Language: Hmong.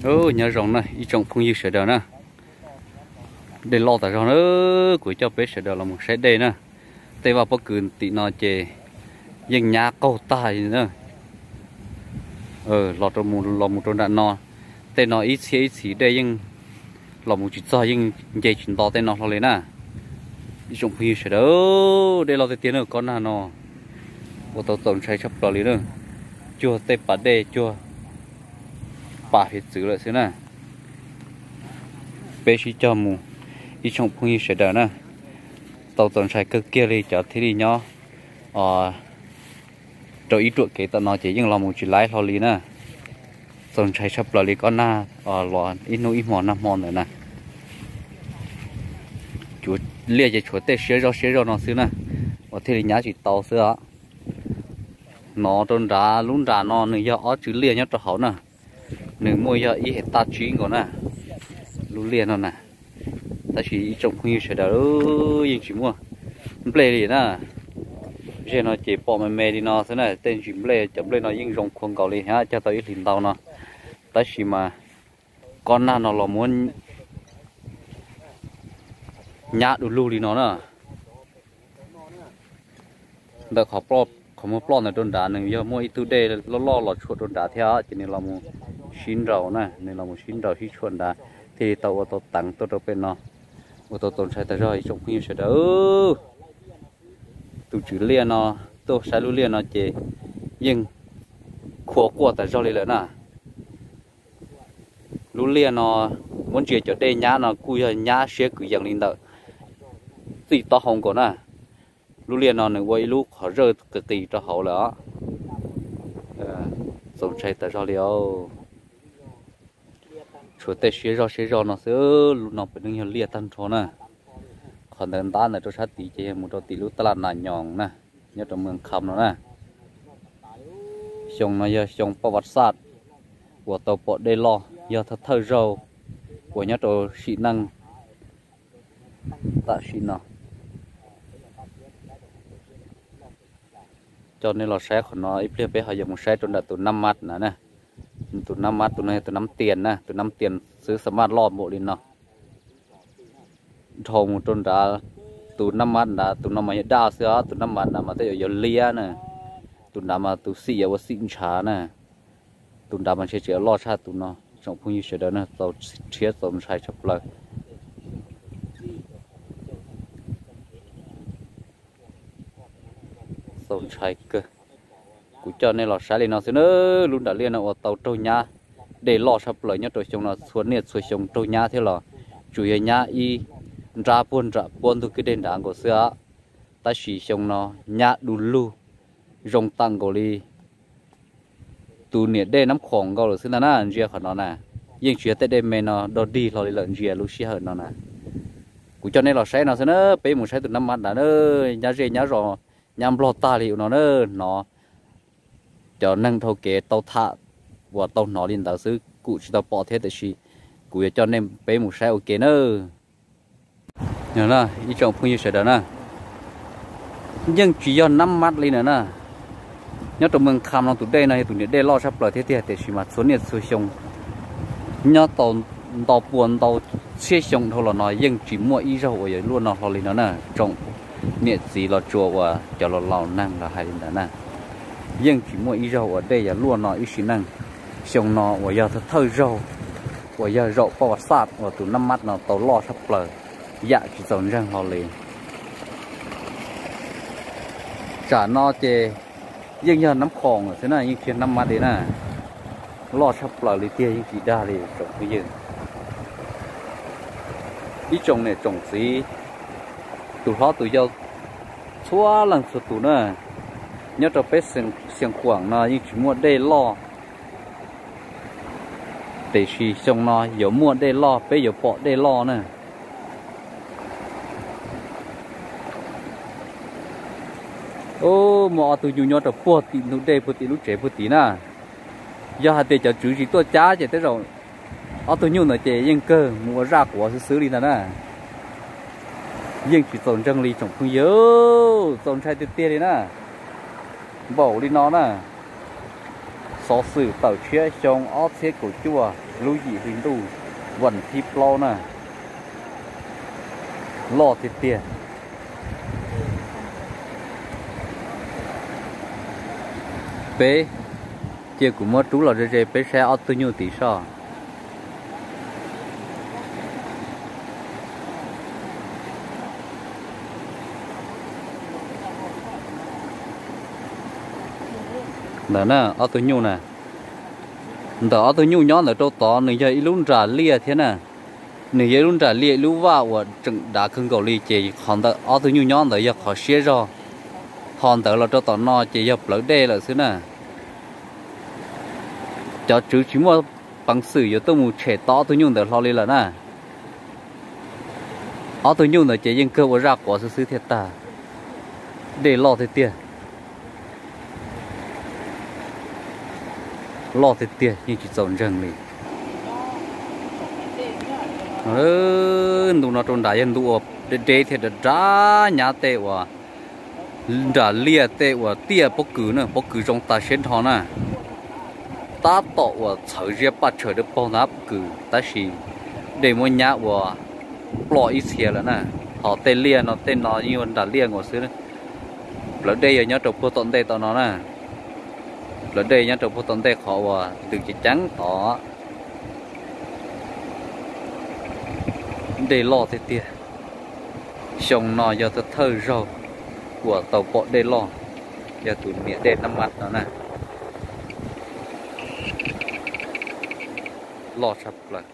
Nyob zoo na ib tsoom phooj ywg sawv daws na, dej loj tas zog na, kuv coj peb sawv daws los mus saib dej na. Tej vaj pob kws tim no ces yeej nyab qaug tag li na. Los rau mus los mus rau nram no, tej no ib txhiab ib txhis dej yeej los mus tsis txog, yeej nce tsis nto tej no hlo li na. Ib tsoom phooj ywg sawv daws, dej loj tiag tiag na, kob nag no ua tau txaus ntshai tshaj plaws li na. Cuag tej pas dej cuag pas hiav txwv lawm xwb na. Peb sib cog mus, ib tsoom phooj ywg sawv daws na, tau txaus ntshai kawg kiag li cov thiaj li nyob rau ib ruam kev tom no ces yeej los mus tsis laib hlo li na. Txaus ntshai tshaj plaws li kob nag los ib hnub ib hmo nag hmo ntawd na. Cuav liaj ces tshuav tej siab zoj siab zoj no xwb na, uas thiaj li nyab tsis tau xwb os. Hnov rau nrad lub nram no nws yog ob tswv liaj nyob rau hauv na, nws muaj yog ib hais taj tsib nkaus na, lub liaj no na. Tab sis ib tsoom phooj ywg sawv daws, yeej tsis muaj nplej li na. Zeg no ces pom me me li no xwb na, tej ntsis nplej, cov nplej no yeej zoo khuav nkaus li hab cog tau ib hlis ntau no, tab sis mas kob nag no los muab nyab du lug li no na. Ntawm qhov muag ploj ntawd rau nrad nws yog muaj ib tug dej loj loj los tshuam rau nrad thiab ces nws los mus sib nraus na, nws los mus sib nraus sib tshuam nrad thiaj li tau ua tau teev tuaj rau pem no, ua tau txaus ntshai tas zog ib tsoom phooj ywg sawv daws. Tus tswv liaj no tuaj saib lub liaj no ces yeej khuav quaj tas zog li lawm na. Lub liaj no muab ntsia cov dej nyab no kuj yog nyab siab kwv yees li ntawm txij taub hau nkaus na. Lub liaj no nws ua ib lub qhov zawj qis qis rau hauv lawm os. Txaus ntshai tas zog li os. Tshuav tej siab zoj siab zoj no xwb, lub no puav leej yog liaj tag nrho na. Qhov ntawd ntab ntawd rau sab tid ces yog mus rau tim lub taj laj Nas Nyoos na, nyob rau Moos Kham no na. Xyoo no yog xyoo poj vav xaj uas tau pom dej loj, yog thawj thawj zaug uas nyob rau sim neej tam sim no. Coj nej los saib qhov no, ib pliag peb ho yuav mus saib rau nram tus nab mab na. Tus nab mab tus no yog tus nab tias na, tus nab tias xwb xa maj loj npaum li no. Dhau mus rau nrad, tus nab mab nrad tus no mas yog daj xwb os, tus nab mab nrad mas tej zaum yuav liab na. Tus nrad mas tus xim yuav ua xim ntshav na. Tus nrad mas ntshe tseem loj tshaj tus no. Tsoom phooj ywg sawv daws na, txaus rhiab txaus ntshai tshaj plaws. Txaus ntshai kawg. Kuv coj nej los saib li no xwb na, lub nram liaj no uas tau raug nyab dej loj tshaj plaws nyob rau xyoo no, txhua niaj txhua xyoo raug nyab thiab los tsuas yog nyab ib nrab puag nram puab ntug kwj deg nrad nkaus xwb os. Tab sis xyoo no nyab du lug zoo tam nkaus li tus niam dej Nab Khoom nkaus lawm xwb ntag na. Ntsia qhov no na, yeej tsis yog tej dej me no dog dig hlo li lawm, ntsia lub sij hawm no na. Kuv coj nej los saib no xwb na, peb mus saib tus nab mab nrad na, nyab zej nyab zos nyab nplog tag li ua no na. Hnov cov neeg dhau kev tau tham uas tau hnov li ntawd xwb, kuj tsis tau pom thiab, tiam sis kuv yuav coj nej peb mus saib ua ke nawb. Ib tsoom phooj ywg sawv daws na, yeej tsis yog nab mab li na na. Nyob rau Moos Kham no tus dej no yog tus niam dej loj tshaj plaws thiab tiag, tiam sis mas txhua niaj txhua xyoo nyob tau ntau pua ntau txhiab xyoo dhau los no yeej tsis muaj ib zaug uas yuav luaj no hlo li no na. Tsoom niam txiv los tsuas uas cov laus laus neeg los hais li ntawd na, yeej tsis muaj ib zaug uas dej yuav luaj no ib sim neej. Xyoo no uas yog thawj zaug uas yog zaum poj vav xaj uas tus nab mab no tau loj tshaj plaws, yam tsis txaus ntseeg hlo li. Tsam no ces yeej yog Nab Khoom xwb na, yeej tsis yog nab mab li na. Loj tshaj plaws li tiag, yeej tsis dag li tsoom phooj ywg. Ib tsoom niam tsoom txiv, tus hlob tus yau, txhua leej txhua tus na, nyob rau peb Xeev Khuam no yeej tsis muaj dej loj, tiam sis xyoo no yuav muaj dej loj, peb yuav pom dej loj na. Muaj ob tug nyuj nyob rau puag tim ntug dej, puag tim lub tsev puag tid na. Yog hais tias cov tswv tsis tuaj cab ces tej zaum ob tug nyuj ntawd ces yeej kawg mus ua zaj quav xwb xwb li ntag na. Yeej tsis txaus ntseeg li tsoom phooj ywg, txaus ntshai tiag tiag li na. Npaum li no na, Xov xwm tawm tshiab xyoo ob txhiab kaum cuaj lub yim hli ntuj vas thib plaub na. Loj tiag tiag. Peb, cia kuv muab rub los ze ze peb saib ob tug nyuj tim soj. Ntawm na ob tug nyuj na, ntawm ob tug nyuj nyob ntawd rau tod nws yog ib lub nram liaj thiab na. Nws yog ib lub nram liaj ib lub vaj uas tseem dav kawg nkaus li ces qhov ntawm ob tug nyuj nyob ntawd yog qhov siab zog. Ho ntawd los rau tom no ces yog plawv dej lawm xwb na. Cov tswv tsis muaj peev xwm yuav tuaj mus tshem tau ob tug nyuj ntawd hlo li lawm na. Ob tug nyuj ntawd ces yeej kawg ua zaj quav xwb xwb thiaj tag. Dej loj tiag tiag. Loj tiag tiag yeej tsis txaus ntseeg li. Ntu no rau nram yog ntu uas deb deb thiab dav dav nyab tej uas nram liaj tej uas tiaj pob kws na, pob kws zoo tas siab nrho na. Tab tom uas txhawv ziab paj tshaws dawb paug ntag pob kws tab sis dej muab nyab ua ploj ib txhia lawm na. Ho tej liaj no tej no yeej ua nram liaj nkaus xwb. Plawv dej yog nyob rau puag tom ntej tom no na. Plawv dej nyob rau puag tom ntej qhov uas ntws ceev ceev tod. Dej loj tiag tiag. Xyoo no yog thawj thawj zaug uas tau pom dej loj, yog tus niam dej nab mas no na. Loj tshaj plaws.